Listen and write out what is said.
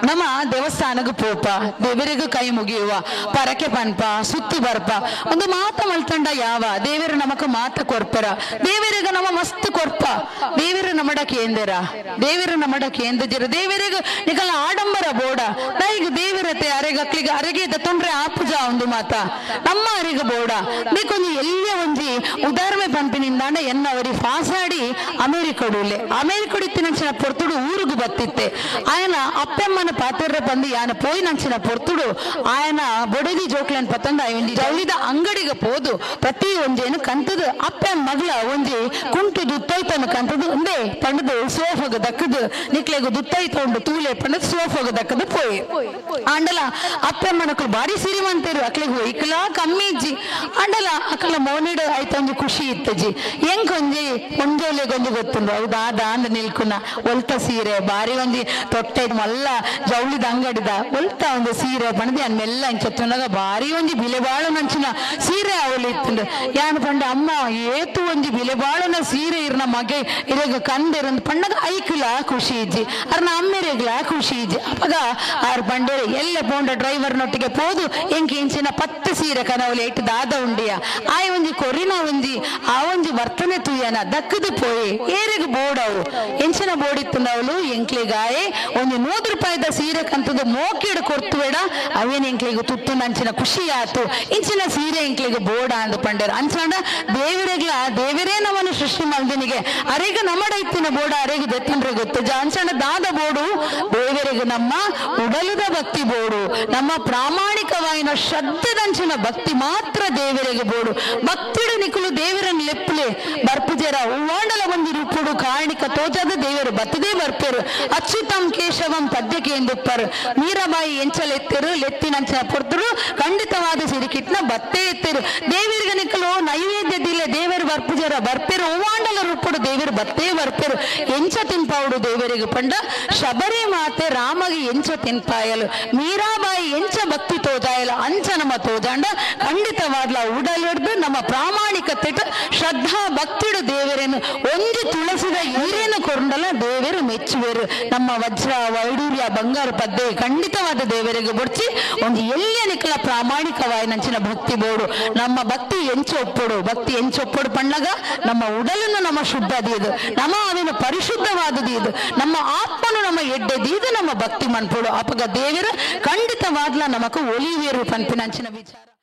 ನಮ್ಮ ದೇವಸ್ಥಾನಗ್ ಪೋಪ, ದೇವರಿಗೂ ಕೈ ಮುಗಿಯುವ, ಪರಕೆ ಪನ್ಪ, ಸುತ್ತು ಬರ್ಪ, ಒಂದು ಮಾತ ಮಲ್ತಂಡ ಯಾವ ದೇವರು ನಮಕ್ ಮಾತ ಕೊರ್ಪರ. ದೇವರಿಗೆ ನಮ್ಮ ಮಸ್ತ್ ಕೊರ್ಪ. ದೇವರು ನಮಡ ಕೇಂದ್ರ, ದೇವರು ನಮಡ ಕೇಂದ್ರಜಿರ. ದೇವರಿಗೆ ನಿಕಲ ಆಡಂಬರ ಬೋಡ. ದೈಗ್ ದೇವರತೆ ಅರೆಗಕ್ಲಿಗೆ ಅರೆಗೆ ತೊಂದ್ರೆ ಆಪುಜ ಒಂದು ಮಾತ ನಮ್ಮ ಅರೆಗ ಬೋಡ. ಬೇಕೊಂಜಿ ಎಲ್ಲ ಒಂಜಿ ಉದಾಹರಣೆ ಪಂಪಿನಿಂದಾಂಡ ಎನ್ನವರಿ ಫಾಸಾಡಿ ಅಮೇರಿಕಡುಲೆ ಅಮೇರಿಕಡಿತ್ತಿನಂಚಿನ ಪೊರ್ತುಡು ಊರುಗು ಬತ್ತಿತ್ತೆ. ಆಯನ ಅಪ್ಪೆಮ್ಮನ ಪಾತೆರ್ರೆ ಬಂದು ಯಾನ ಪೋಯಿ ನಂಚಿನ ಪೊರ್ತುಡು ಆಯನ ಬೊಡದಿ ಜೋಕ್ಲನ್ ಪತ್ತಂದ ಒಂಜಿ ಜೌಳಿದ ಅಂಗಡಿಗೆ ಪೋದು ಪ್ರತಿ ಒಂಜೇನು ಕಂತದು ಅಪ್ಪೆ ಮಗಳ ಒಂಜಿ ಕುಂಟು ದುತ್ತೈತನು ಕಂತದು ಒಂದೇ ಪಂಡದು ಸೋಫಗ ದಕ್ಕದು ನಿಕ್ಲೆಗು ದುತ್ತೈತ ಉಂಡು ತೂಲೆ ಪಂಡದು ಸೋಫಗ ದಕ್ಕದು ಪೋಯಿ. ಆಂಡಲ ಅಪ್ಪೆಮ್ಮನಕ್ಲು ಬಾರಿ ಸಿರಿವಂತರು, ಅಕ್ಲೆಗು ಇಕ್ಲಾ ಕಮ್ಮಿ ಇಜ್ಜಿ. ಆಂಡಲ ಅಕಲ ಮೋನಿಡು ಐತೊಂಜಿ ಖುಷಿ ಇತ್ತಜಿ. ಎಂಕೊಂಜಿ ಒಂಜೋಲೆಗೊಂಜಿ ಗೊತ್ತುಂಡು ಹೌದಾ ದಾಂದ ನಿಲ್ಕುನ ಒಲ್ತ ಸೀರೆ ಬಾರಿ ಒಂಜಿ ತೊಟ್ಟೆ ಮಲ್ಲ ಜೌಳಿದ ಅಂಗಡಿದ ಒಲ್ತ ಒಂದು ಸೀರೆ ಪಂಡದಿ ಅನ್ಮೆಲ್ಲ ಇಂಚ ಬಾರಿ ಒಂಜಿ ಬಿಲೆ ಬಾಳು ನಂಚಿನ ಸೀರೆ ಅವಳು ಇತ್ತುಂಡು. ಯಾನ್ ಪಂಡ ಅಮ್ಮ ಏತು ಒಂಜಿ ಬಿಲೆ ಬಾಳುನ ಸೀರೆ ಇರ್ನ ಮಗೆ ಇರಗ ಕಂದಿರಂದು ಪಂಡಗ ಐಕ್ಲ ಖುಷಿ ಇಜ್ಜಿ, ಅರ್ನ ಅಮ್ಮೆರೆಗ್ಲ ಖುಷಿ ಇಜ್ಜಿ. ಅಪಗ ಆರ್ ಪಂಡೇರೆ ಎಲ್ಲ ಪೋಂಡ ಡ್ರೈವರ್ ನೊಟ್ಟಿಗೆ ಪೋದು ಎಂಕ್ ಇಂಚಿನ 10 ಸೀರೆ ಕನವಲೆ ಇಟ್ಟು ದಾದ ಉಂಡಿಯ ಆಯ್ ಒಂಜಿ ಕೊರಿನ ಒಂಜಿ ಆ ಒಂಜಿ ವರ್ತನೆ ತುಯ್ಯನ ದಕ್ಕದು ಪೋಯಿ ಏರೆಗ್ ಬೋಡವು ಎಂಚಿನ ಬೋಡಿತ್ತುಂಡವಳು ಎಂಕ್ಲೆಗಾಯೆ ಒಂಜಿ 100 ರೂಪಾಯಿದ ಸೀರೆ ಕಂತದ ಮೋಕಿಡು ಕೊರ್ತು ಬೇಡ ಅವೇನ್ ಎಂಕ್ಲೆಗ್ ತುತ್ತು ನಂಚಿನ ಖುಷಿ ಆತು ಇಂಚಿನ ಸೀರೆ ಎಂಕ್ಲೆಗ್ ಬೋಡ ಅಂದ್ ಪಂಡೇರು. ಅಂಚಾಂಡ ದೇವರೆಗ್ಲ ದೇವರೇ ನಮ್ಮನ್ನು ಸೃಷ್ಟಿ ಮಲ್ದಿನಿಗೆ ಅರೆಗ ನಮ್ಮಡ ಇತ್ತಿನ ಬೋಡ ಅರೆಗೆ ದೆತ್ತಂಡ್ರೆ ಗೊತ್ತು ಅಂಚಾಂಡ ದಾದ ಬೋಡು ದೇವರಿಗೆ ನಮ್ಮ ಉಡಲುದ ಭಕ್ತಿ ಬೋಡು, ನಮ್ಮ ಪ್ರಾಮಾಣಿಕವಾಯಿನ ಶ್ರದ್ಧೆದಂಚಿನ ಭಕ್ತಿ ಮಾತ್ರ ದೇವರಿಗೆ ಬೋಡು. ಭಕ್ತಿಡು ನಿಕುಲು ದೇವರನ್ನು ಲೆಪ್ಪುಲೆ ಬರ್ಪುಜರ ಹೂವಾಂಡಲ ಒಂಜಿ ರೂಪುಡು ಕಾರಣಿಕ ತೋಜದ ದೇವರು ಬತ್ತದೇ ಬರ್ಪೇರು. ಅಚ್ಯುತಂ ಕೇಶವಂ ಪದ್ಯಕ್ಕೆ ಎಂದುಪ್ಪರು. ಮೀರಾಬಾಯಿ ಎಂಚಲೆತ್ತಿರು ಲೆತ್ತಿನಂಚಿನ ಪೊರ್ತರು ಖಂಡಿತವಾದ ಸಿರಿಕಿಟ್ನ ಬತ್ತೇ ಎತ್ತಿರು. ದೇವರಿಗೆ ನಿಕಲು ನೈವೇದ್ಯದಿಲ್ಲ ದೇವರು ಬರ್ಪುಜರ ಬರ್ಪೇರು ಹೂವಾಂಡಲ ರೂಪುಡು ದೇವರು ಬತ್ತೇ ಬರ್ಪೇರು. ಎಂಚ ತಿನ್ಪಾವುಡು ದೇವರಿಗೆ ಪಂಡ ಶಬರಿ ಮಾತೆ ರಾಮಗೆ ಎಂಚ ತಿನ್ಪಾಯಲು ಮೀರಾಬಾಯಿ ಎಂಚ ಭಕ್ತಿ ತೋಜಾಯಲು ಅಂಚ ನಮ್ಮ ತೋಜಾಂಡ ಖಂಡಿತವಾದ್ಲ ಉಡಲಿಡ್ದು ನಮ್ಮ ಪ್ರಾಮಾಣಿಕತೆ ಶ್ರದ್ಧಾ ಭಕ್ತಿಡು ದೇವರೇನು ಒಂಜಿ ತುಳಸಿದ ಈರೇನು ಕೊರಂಡಲ ದೇವರು ಮೆಚ್ಚುವೆರು. ನಮ್ಮ ವಜ್ರ ವೈಡೂರ್ಯ ಬಂಗಾರ ಪದ್ದೆ ಖಂಡಿತವಾದ ದೇವರಿಗೆ ಬೊಡ್ಚಿ ಒಂದು ಎಲ್ಲಿಯ ನಿಕಲ ಪ್ರಾಮಾಣಿಕವಾಯಿ ನಂಚಿನ ಭಕ್ತಿ ಬೋಡು. ನಮ್ಮ ಭಕ್ತಿ ಎಂಚೊಪ್ಪೊಡು ಭಕ್ತಿ ಎಂಚೊಪ್ಪೊಡು ಪಣ್ಣಗ ನಮ್ಮ ಉಡಲನ್ನು ನಮ್ಮ ಶುದ್ಧದೀದು ನಮ್ಮ ಅವಿನ ಪರಿಶುದ್ಧವಾದದೀದು ನಮ್ಮ ಆತ್ಮನು ನಮ್ಮ ಎಡ್ಡೆದೀದು ನಮ್ಮ ಭಕ್ತಿ ಮನ್ಪೊಡು. ಅಪಗ ದೇವರು ಖಂಡಿತವಾದ್ಲ ನಮಕು ಒಲಿಯುವೆರು ಪನ್ಪಿನಂಚಿನ ವಿಚಾರ.